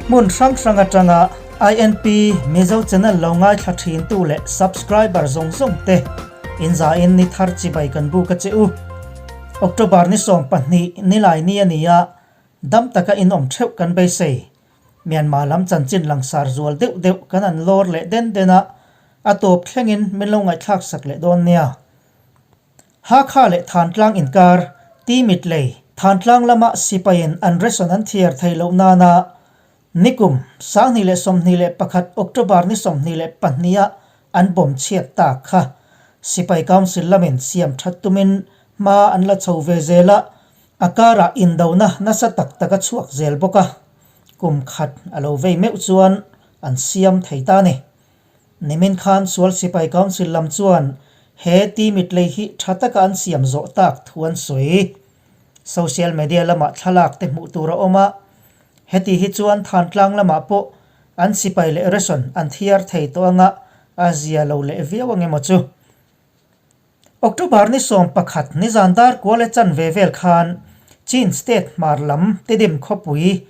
Hmun hrang hrang atanga INP Mizo channel lo ngaithla thintu leh subscriber zawng zawng te inzain ni thar chibai kan buk a che u. October ni 12 nilai ni a ni a, dam taka inawm theuh kan beisei. Myanmar lam chanchin langsar zual deuh deuh kan an lawr leh den den a, a tawp thlengin min lo ngaihthlak sak leh dawn nia. Hakha leh Thantlang inkar, Timit lei, Thantlang lama sipaiin an ration an thiar thei loh nana nikum 2021 October ni 22 ah an bawm chhiat tak kha Sipai Council lamin siam that tumin hma an la chho ve zel a, A karah indona nasa tak tak a chhuak zel bawk a, kum khat a lo vei meuh chuan an siam thei ta a ni. Nimin khan Sual Sipai Council lam chuan he Timit lei hi tha taka an siam zawh tak thu an sawi. Social media lamah thlalak te hmuh tur a awm a, heti hi chuan Thantlang lamah pawh an sipai leh ration an thiar thei tawh anga a zia lo leh viau ang emaw chu. October ni 11 nizan dar kual e chan ve vel khan Chin State hmar lam Tedim khawpui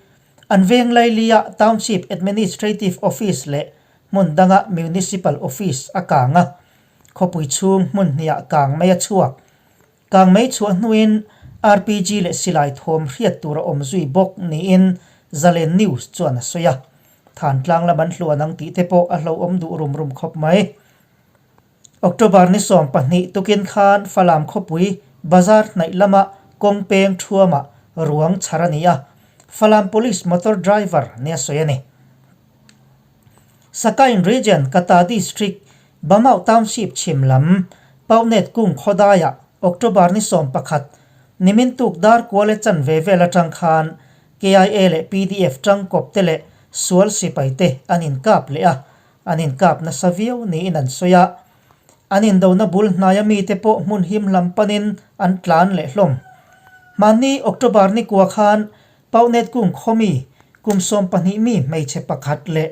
an veng Lailia Township Administrative Office leh hmun danga Municipal Office a kang a, khawpui chhung hmun hniah kang mai a chhuak. Kang mai chhuah hnuin RPG leh silai thawm hriat tur a awm zui bawk niin Zalen News chuan a sawi a. Thantlang lam an hluan ang tih te pawh a hlauhawm duh rum rum khawp mai. October ni 12 tukin khan Falam khawpui bazar hnaih lama kawng peng thuamah ruang chhar a ni a, Falam Police motor driver nia sawi a ni. Sakain Region, Kata District, Bamau Township chhim lam, Paunet kung khawdaiah October ni 11 nimin tuk dar kual e chan ve vel atang khan KIA leh PDF tangkawp te leh sual sipai te an inkap leh a, An inkap nasa viau niin an sawi a, an indona bul hnaia mite pawh hmun him lam panin an tlan leh hlawm. Hmanni October ni kua khan Paunet kung khawmi kum 12 mi hmeichhe pakhat leh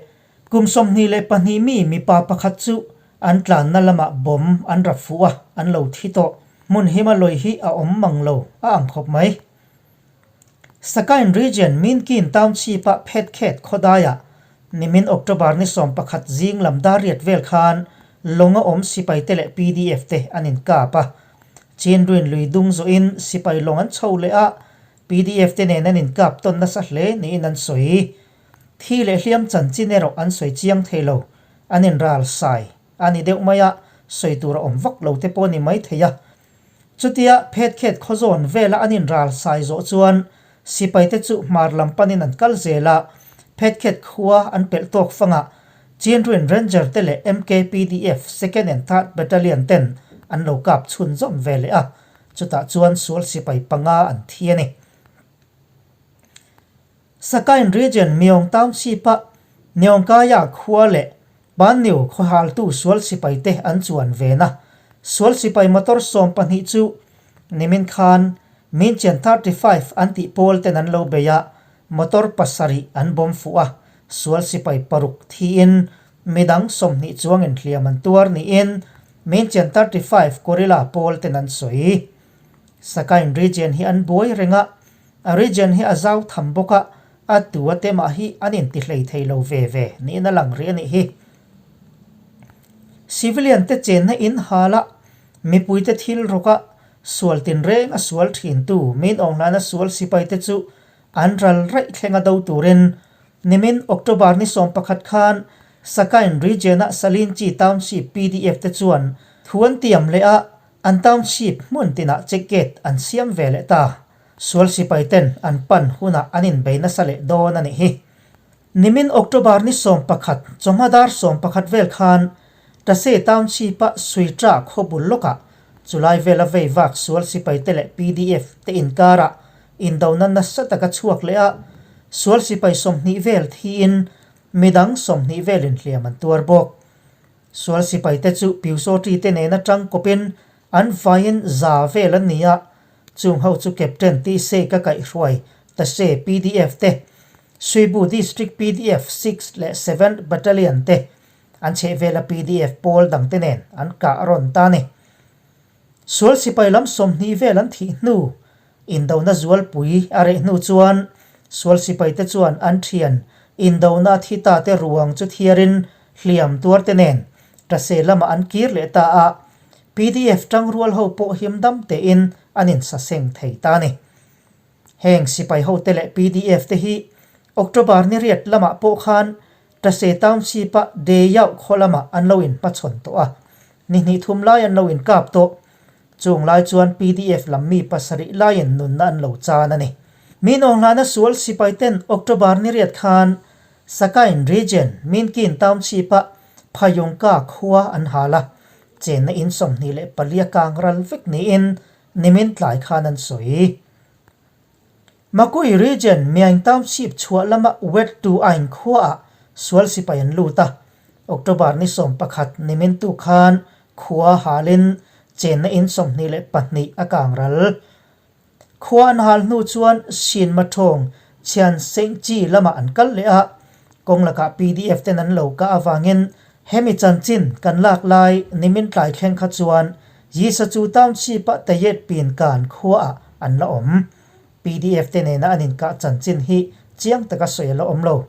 kum 22 mi mipa pakhat chu an tlanna lamah bomb an rap fuh a, an lo thi tawh. Hmun hima lawi hi a awm mang lo a ang khawp mai. Sakain Region Minkin Township-a Phetkhet khawdaiah nimin October ni 11 zing lam dar riat vel khan lawng a awm sipaite leh PDF te an inkap a. Chinruin lui dung zawhin sipai lawng an chho leh a, PDF te nen an inkap tawn nasa hle niin an sawi. Thi leh hliam chanchin erawh an sawi chiang thei lo, an inral sai a ni deuh mai a, sawi tur a awm vak lo te pawh a ni maithei a. Chutia Phetkhet khawzawn vela an inral sai zawh chuan sipaite chu hmar lam panin an kal zel a, Phetkhet khua an pelh tawk fangah Chinruin Ranger te leh MKPDF Second and Third Battalion ten an lo kap chhunzawm ve leh a, chutah chuan sual sipai panga an thi a ni. Sakain Region Myong Township-a Neongkaya khua leh Panniu khawhaltu sual sipai te an chuan ven a, sual sipai motor 12 chu nimin khan Minchen 35 an tih pawl ten an lo bei a, motor 7 an bawm fuh a, sual sipai 6 thiin midang 20 chuangin hliam an tuar niin Minchen 35 Guerrilla pawl ten an sawi. Sakain Region hi an buai reng a, a region hi a zau tham bawk a, a tu a te mah hi an inti hlei thei lo ve ve niin a lang rih a nih hi. Civilian te chenna in hala mipui te thil rawka sual tinreng a sual thin tu min awng hlana sual sipai te chu an ral raih thlenga do turin nimin October ni 11 khan Sakain Region-a Salinchi Township PDF te chuan thu an tiam leh a, an township hmun tinah check gate an siam ve leh ta. Sual sipai ten an pan hunah an inbei nasa leh dawn a nih hi. Nimin October ni 11 chawhma dar 11 vel khan Tase Township-a Suitra khaw bul lawkah chulai vela vei vak sual sipai te leh PDF te inkarah indona nasa taka chhuak leh a, sual sipai 20 vel thiin midang 20 velin hliam an tuar bawk. Sual sipai te chu Piusawṭi te nena tang kawpin an vaiin za vel an ni a, chung ho chu Captain Tise ka kaihhruai Tase PDF te, Suibu District PDF 6 leh 7 Battalion te an chhehvela PDF pawl dang te nen an kah rawn ta a ni. Sual sipai lam 20 vel an thih hnu, indona zualpui a reh hnu chuan sual sipai te chuan an thian Indona thi ta te ruang chu thiarin hliam tuar te nen Tase lamah an kir leh ta a, pdf tangrual ho pawh him dam tein an insaseng thei ta a ni. Heng sipai hote leh pdf te hi October ni riat lamah pawh khan Tase Township-a Deyauh khaw lamah an lo inhmachhawn tawh a, ni hnih thum lai an lo inkap tawh. Chung lai chuan pdf lam mi pasarih laiin nunna an lo chan a ni. Min awnghlana sual sipai ten October ni riat khan Sakain Region, Minkin Township-a Phayungka khua an hal a, chenna in 24 kang ral vek niin nimin tlai khan an sawi. Makui Region, Myaing Township chhuah lama Wet Tu Ain khuaah sual sipai an lut a. October ni 11 nimin tu khan khua halin chenna in 22 a kang ral. Khua an hal hnu chuan Shin Mathawng Chhian Seng Chi lamah an kal leh a, kawng lakah pdf ten an lo kah avangin hemi chanchin kan lak lai nimin tlai thleng kha chuan Yisachu Township-a Tayet Pin Kan khuaah an la awm. Pdf te nena an inkah chanchin hi chiang taka sawi a la awm lo.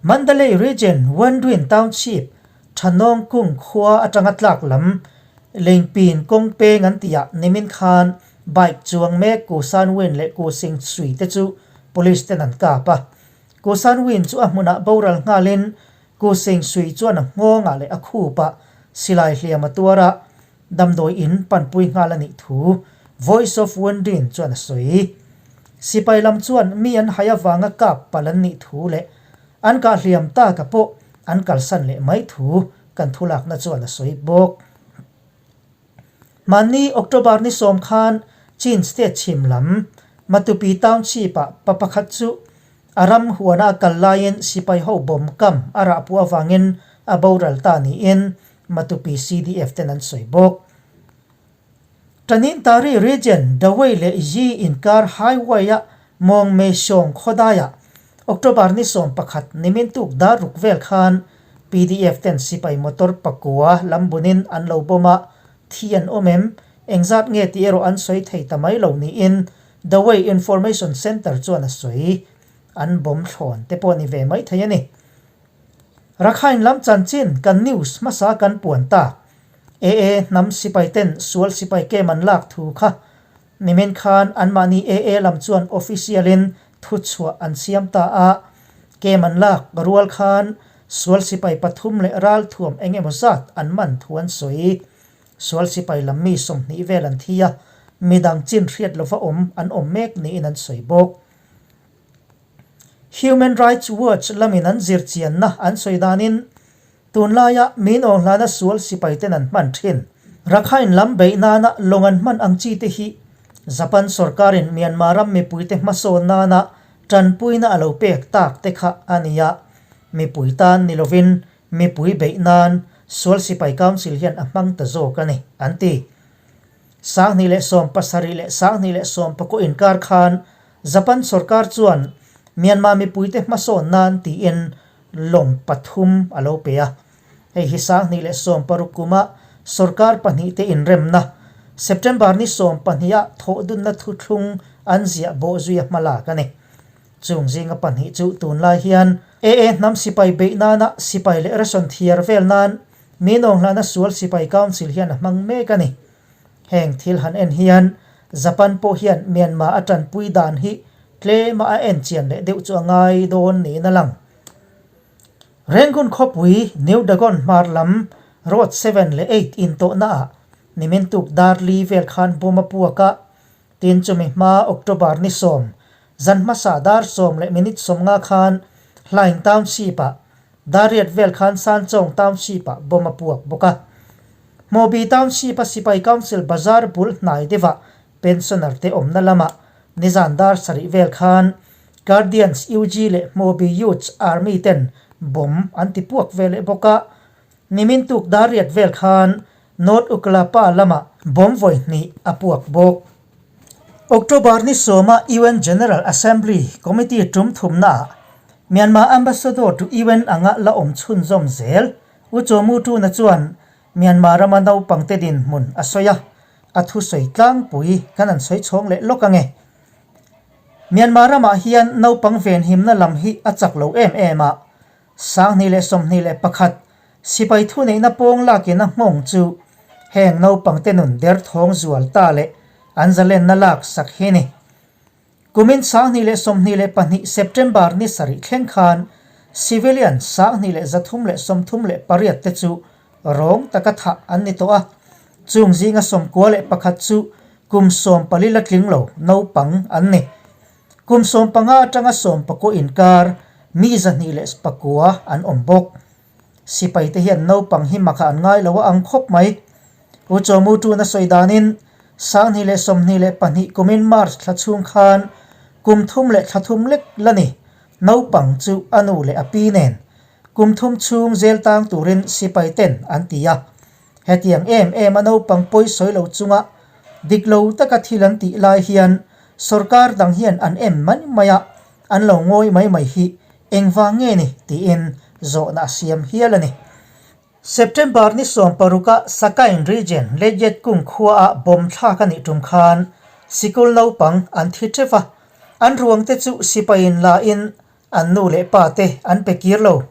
Mandalay Region Wandwin Township Thanawng Kung khua atanga tlak lam Lengpin kawng peng an tihah nimin khan bike chuang mek Ku San Win leh Ku Sing Sui te chu police ten an kap a. Ku San Win chu a hmunah boral nghalin Ku Sing Sui chuan a nghawngah leh a khupah silai hliam a tuar a, Damdawi in panpui nghal a nih thu Voice of Wendin chuan a sawi. Sipai lam chuan mi an hai avanga kap palh an nih thu leh an kah hliam taka pawh an kalsan leh mai thu kan thulakna chuan a sawi bawk. Hmanni October ni sawm khan Chin State chhim lam Matupi Township-ah pa pakhat chu a ram huana a kal laiin sipai ho bawm kam a rahpuah avangin a boral ta niin Matupi CDF ten an sawi bawk. Tanintari Region, Dawei leh Yi inkar highway-a Mawng Mei Sawng khawdaiah October ni 11 nimin tuk dar ruk vel khan pdf ten sipai motor pakua lam bunin an lo bawm a, thi an awm em? Engzat nge tih erawh an sawi thei ta mai lo niin Dawei Information Centre chuan a sawi. An bawm thlawn te pawh ni ve mai thei a ni. Rakhine lam chanchin kan news hmasa kan puan tak. AA hnam sipai ten sual sipai kem an lak thu kha nimin khan anmahni AA lam chuan official in thuchhuah an siam ta a, kem an lak rual khan sual sipai pathum leh ralthuam eng emaw zat an man thu an sawi. Sual sipai lam mi 20 vel an thi a, midang chin hriat lova awm an awm mek niin an sawi bawk. Human Rights Watch lamin an zirchianna an sawi danin, tunlaia min awnghlana sual sipaiten an hman thin. Rakhine lam beih nana lawng an hman ang chi te hi Japan sorkarin Myanmar ram mipuite hmasawn nana tanpuina a lo pek tak te kha a ni a, mipui tan ni lovin mipui beih nan sual sipai council hian a hmang ta zawk a ni, an ti. 2017 leh 2019 inkar khan Japan sorkar chuan Myanmar mipuite hmasawn nan tiin lawng pathum a lo pe a. Hei hi 2016 kuma sorkar pahnihte inremna, September ni 12 ah thawhdunna thuthlung an ziah bawh zui a hmalak a ni. Chung zinga pahnih chu tunlai hian AA hnam sipai beih nana sipai leh ration thiar vel nan Min awnghlahna sual sipai council hian a hmang mek a ni. Heng thil han en hian Japan pawh hian Myanmar a tanpui dan hi tlema a en chian leh deuh chu a ngai dawn niin a lang. Rangoon khawpui New Dagon hmar lam Road 7 leh 8 intawhna ah nimin tuk dar li vel khan bomb a puak a, tin chumi hma October ni 10 zan hmasa dar 10 leh minute 50 khan Hlaing Township ah Dariat vel khan Sanchawng Township-ah bomb a puak bawk a. Hmawbi Township-a Sipai Council bazar bul hnai deuhah pensioner te awmna lamah nizan dar sarih vel khan Guardians UG leh Hmawbi Youths Army ten bomb an ti puak ve leh bawk a. Nimin tuk Dariat vel khan North Ukalapa lamah bomb vawi hnih a puak bawk. October ni sawma UN General Assembly Committee tum thumnaah Myanmar Ambassador to UN anga la awm chhunzawm zel U Chaw Mu Tuna chuan Myanmar rama naupangte dinhmun a sawi a, a thusawi tlangpui kan an sawi chhawng leh lawk ange. Myanmar ramah hian naupang venhimna lam hi a chak lo em em a, 2021 sipai thuneihna pawng lakin a nghawng chu heng naupangte nun derthawng zual ta leh an zalenna lak sak hi a ni. Kumin 2022 September ni sarih thleng khan civilian 2338 te chu rawng taka thah an ni tawh a, chung zinga 91 chu kum 14 la tling lo naupang an ni. Kum 15 atanga 19 inkar mi 209 an awm bawk. Sipai te hian naupang hi makha an ngai lo a ang khawp mai. U Chawmu tuna sawi danin 2022 kumin March thla chhung khan kum thum leh thla thum lek la ni naupang chu a nu leh a pi nen kum thum chhung zel tang turin sipai ten an ti a. Hetiang em em a naupang pawi sawi lo chunga dik lo taka thil an tih lai hian sorkar dang hian an em mai mai a, an lo ngawi mai mai hi engvang nge ni tiin zawhna a siam hial a ni. September ni 16 a Sakain Region Leyet Kung khuaah bomb thlak a nih tum khan sikul naupang an thi teuh a, an ruangte chu sipaiin la in an nu leh pa te an pe kir lo.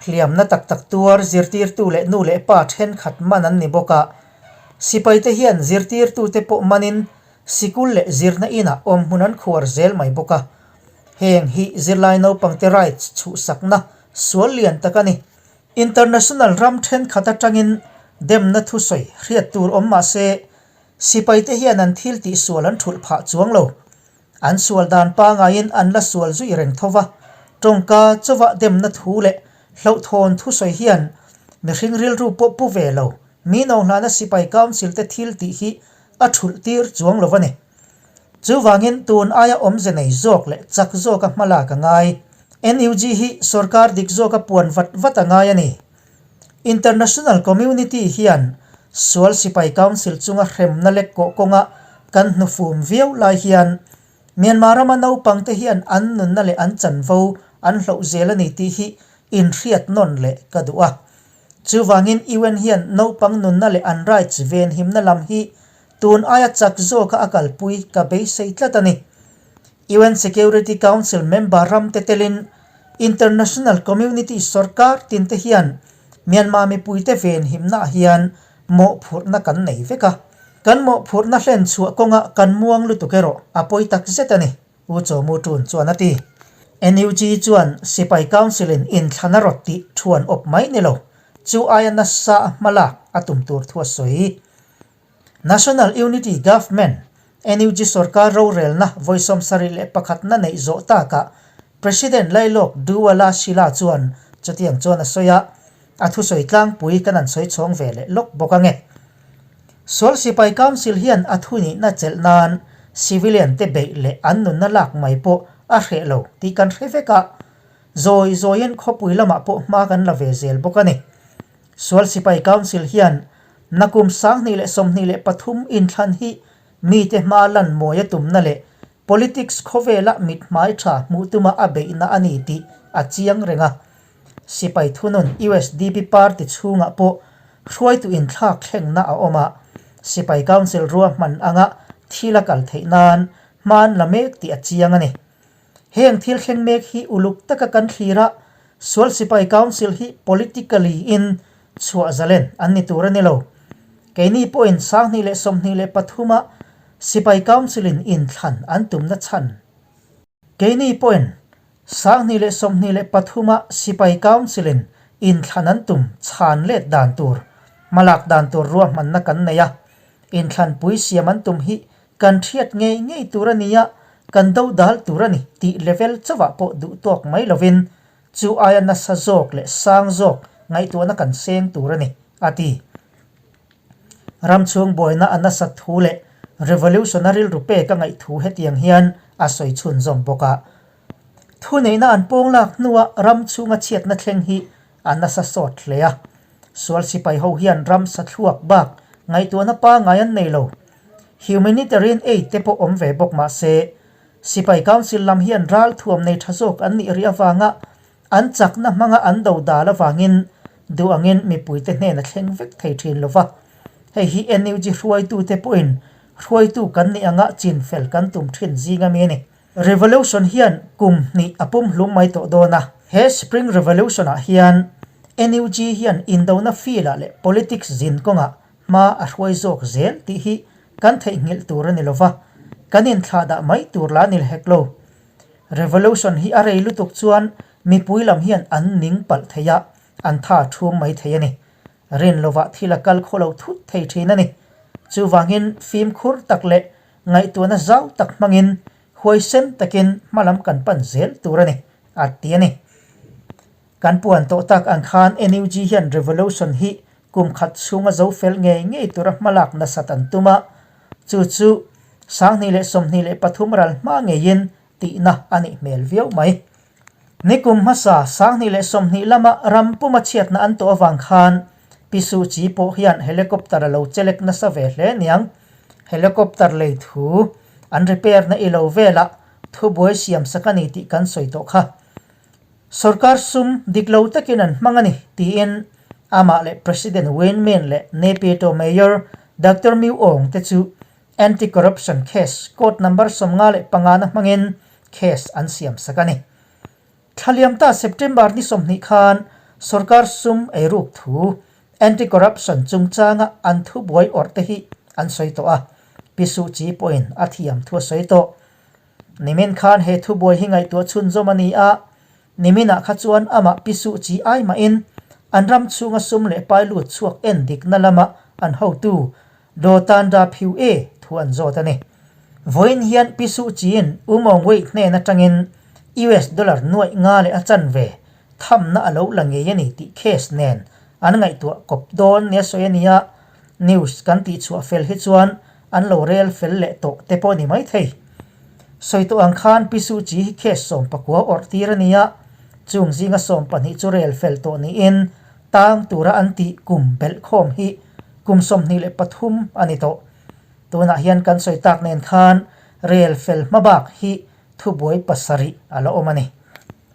Hliamna tak tak tuar zirtirtu leh nu leh pa thenkhat man an ni bawk a, sipaite hian zirtirtute pawh manin sikul leh zirna inah awmhmun an khuar zel mai bawk a. Heng hi zirlai naupangte rights chhuhsakna sual lian tak a ni. International ram thenkhat atangin demna thusawi hriat tur awm mah se, sipaite hian an thil tihsual an thulh phah chuang lo. An sual dan pangaiin an la sual zui reng tho va, tawngka chauha demna thu leh hlauhthawn thusawi hian mihring rilru pawh pu ve lo, mi no hlana sipai council te thil tih hi a thulh tir chuang lo a ni. Chuvangin tun aia awmze nei zawk leh chak zawka hmalak a ngai. NUG hi sorkar dik zawka puan vat vat a ngai a ni. International community hian sual sipai council chunga hremna lek kawh kawnga kan hnufum viau lai hian Myanmar rama naupangte hian an nunna leh an chanvo an hloh zel a ni tih hi inhriat nawn leh ka duh a. Chuvangin UN hian naupang nunna leh an rights venhimna lam hi tun aia chak zawka a kalpui ka beisei tlat a ni. UN Security Council member ramte telin international community sorkar tinte hian Myanmar mipuite venhimnaah hian mawhphurhna kan nei vek a. Kan mawhphurhna hlen chhuah kawngah kan muang lutuk erawh a pawi tak zet a ni, U Chaw Mu Tun chuan a ti. NUG chuan Sipai Council-in inthlan a rawt tih thuan awp mai ni lo, chu aia nasa a hmalak a tum tur thu a sawi. National Unity Government, NUG sorkar rorelna vawi 71 na neih zawh takah President Lailawk Duwala Shila chuan chutiang chuan a sawi a, a thusawi tlangpui kan an sawi chhawng ve leh lawk bawk ange. Sual Sipai Council hian a thunihna chelh nan civilian te beih leh an nunna lak mai pawh a hreh lo tih kan hre vek a, zawi zawiin khawpui lamah pawh hma kan la ve zel bawk a ni. Sual Sipai Council hian nakum 2023 inthlan hi mite hma lan mawi a tumna leh politics khawvela mithmai tha hmuh tuma a beihna a ni tih a chiang reng a. Sipai thunun usdp party chhungah pawh hruaitu inthlak thlengna a awm a, Sipai Council ruahman anga thil a kal theih nan hma an la mek tih a chiang a ni. Heng thil thleng mek hi uluk taka kan thlir a, Sual Sipai Council hi politically in chhuah zalen an ni tur a ni lo. Keini pawhin 2023 a Sipai Council in inthlan an tumna chhan. Keini pawhin 2023 a Sipai Council in inthlan an tum chhan let dan tur, hmalak dan tur ruahmanna kan nei a. Inthlanpui siam an tum hi Kan hriat ngei ngei tur a nia, kan do dal tur a ni tih level chauhah pawh duh tawk mai lovin chu aia nasa zawk leh sang zawk ngaihtuahna kan seng tur a ni, a ti. Ram chhung buaina a nasat thu leh revolution a rilru pek a ngaih thu hetiang hian a sawi chhunzawm bawk a. Thuneihna an pawng lak hnua ram chhunga chhiatna thleng hi a nasa sawt hle a. Sual sipai ho hian ram sathluak bak ngaihtuahna pangngai an nei lo. Humanitarian aid te pawh awm ve bawk mah se, Sipai Council lam hian ral thuam nei tha zawk an nih rih avanga an chakna hmanga an do dal avangin duh angin mipuite hnen a thleng vek thei thin lo va. Hei hi NUG hruaitute pawhin hruaitu kan nih anga chinfel kan tum thin zing ami a ni. Revolution hian kum hnih a pum hlum mai tawh dawn a. He Spring Revolution-ah hian NUG hian indona field-ah leh politics zin kawngah hma a hruai zawk zel tih hi kan theihnghilh tur a ni lo va, kan inthlahdah mai tur la ni hek lo. Revolution hi a rei lutuk chuan mipui lam hian an ning palh thei a, an tha thum mai thei a ni. Rin lovah thil a kal khaw lo thut thei thin a ni. Chuvangin fimkhur tak leh ngaihtuahna zau tak hmangin huaisen takin hmalam kan pan zel tur a ni, a ti a ni. Kan puan tawh tak ang khan NUG hian revolution hi kum khat chhunga zo fel ngei ngei tura hmalak nasat an tum a, chu chu 2023 ral hma ngeiin tihna a nih hmel viau mai. Nikum hmasa 2020 lama ram puma chhiatna an tawh avang khan Pi Suu Kyi pawh hian helicopter a lo chelek nasa ve hle niang. Helicopter lei thu an repair na i lo velah thubuai siam sak a ni tih kan sawi tawh kha. Sorkar sum dik lo takin an hmang a ni tiin amah leh President Win Myint leh Naypyidaw Mayor Doctor Myu Aung te chu Anti-Corruption case court number 55 na hmangin case an siam sak a ni. Thlaliamta September ni 20 khan sorkar sum eiruk thu Anti-Corruption chungchanga an thubuai awrh te hi an sawi tawh a, Pi Suu Kyi pawhin a thiam thu a sawi tawh. Nimin khan he thubuai hi ngaihtuah chhunzawm a ni a, niminah kha chuan amah Pi Suu Kyi ai mahin an ram chhunga sum leh pai lut chhuak en dikna lama an hotu Daw Tan Da Phyu E thu an zawt a ni. Vawiin hian Pi Suu Kyi-in U Maung Wei hnen atangin US dollar nuaih nga leh a chanve thamna a lo la ngei a ni tih case nen an ngaihtuah kawp dawn nia sawi a ni a, news kan tihchhuah fel hi chuan an lo rel fel leh tawh te pawh a ni maithei. Sawi tawh ang khan Pi Suu Kyi hi case 19 awrh tir a ni a, chung zinga 12 chu rel fel tawh niin tang tura an tih kum belhkhawm hi kum 23 a ni tawh. Tunah hian kan sawi tak nen khan rel fel hma bak hi thubuai pasarih a la awm a ni.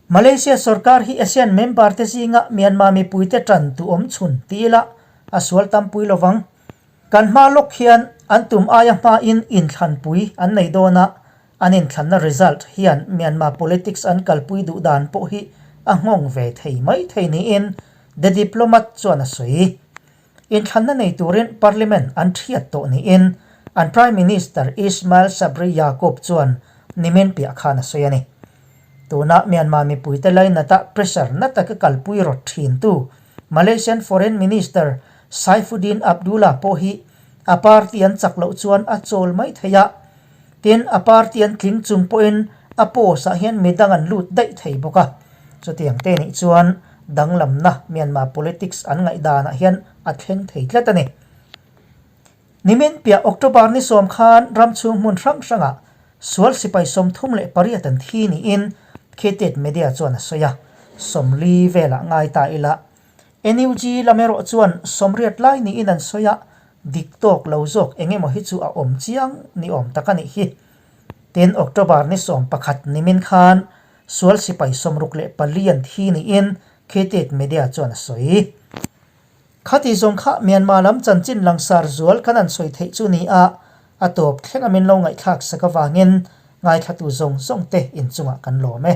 Malaysia sorkar hi ASEAN member te zinga Myanmar mipuite tan tu awm chhun ti ila a sual tampui lovang. Kan hma lawk hian an tum aia hmain inthlanpui an nei dawn a, an inthlanna result hian Myanmar politics an kalpui duh dan pawh hi a nghawng ve thei mai thei niin The Diplomat chuan a sawi. Inthlanna nei turin Parliament an thiat tawh niin an Prime Minister Ismail Sabri Yaakob chuan nimin piah khan a sawi a ni. Tuna Myanmar mipuite lainata pressure na taka kalpui rawt thintu Malaysian Foreign Minister Saifuddin Abdullah pawh hi a party an chak loh chuan a chawl mai thei a, tin a party an tling chung pawhin a post ah hian midang an lut daih thei bawk a. Chutiang te nih chuan danglamna Myanmar politics an ngaihdanah hian a thleng thei tlat a ni. Nimin piah October ni sawm khan ram chhung hmun hrang hrangah sual sipai 38 an thi niin Khetet Media chuan a sawi a, 40 velah ngai ta ila. NUG lam erawh chuan 80 lai niin an sawi a, dik tawk lo zawk eng emaw hi chu a awm chiang ni awm tak a nih hi. Tin, October ni 11 nimin khan sual sipai 64 an thi niin Khetet Media chuan a sawi. Khati zawng kha Myanmar lam chanchin langsar zual kan an sawi theih chu ni a, a tawp thleng a min lo ngaihthlak sak avangin ngaithlatu zawng zawng te inchungah kan lawm e.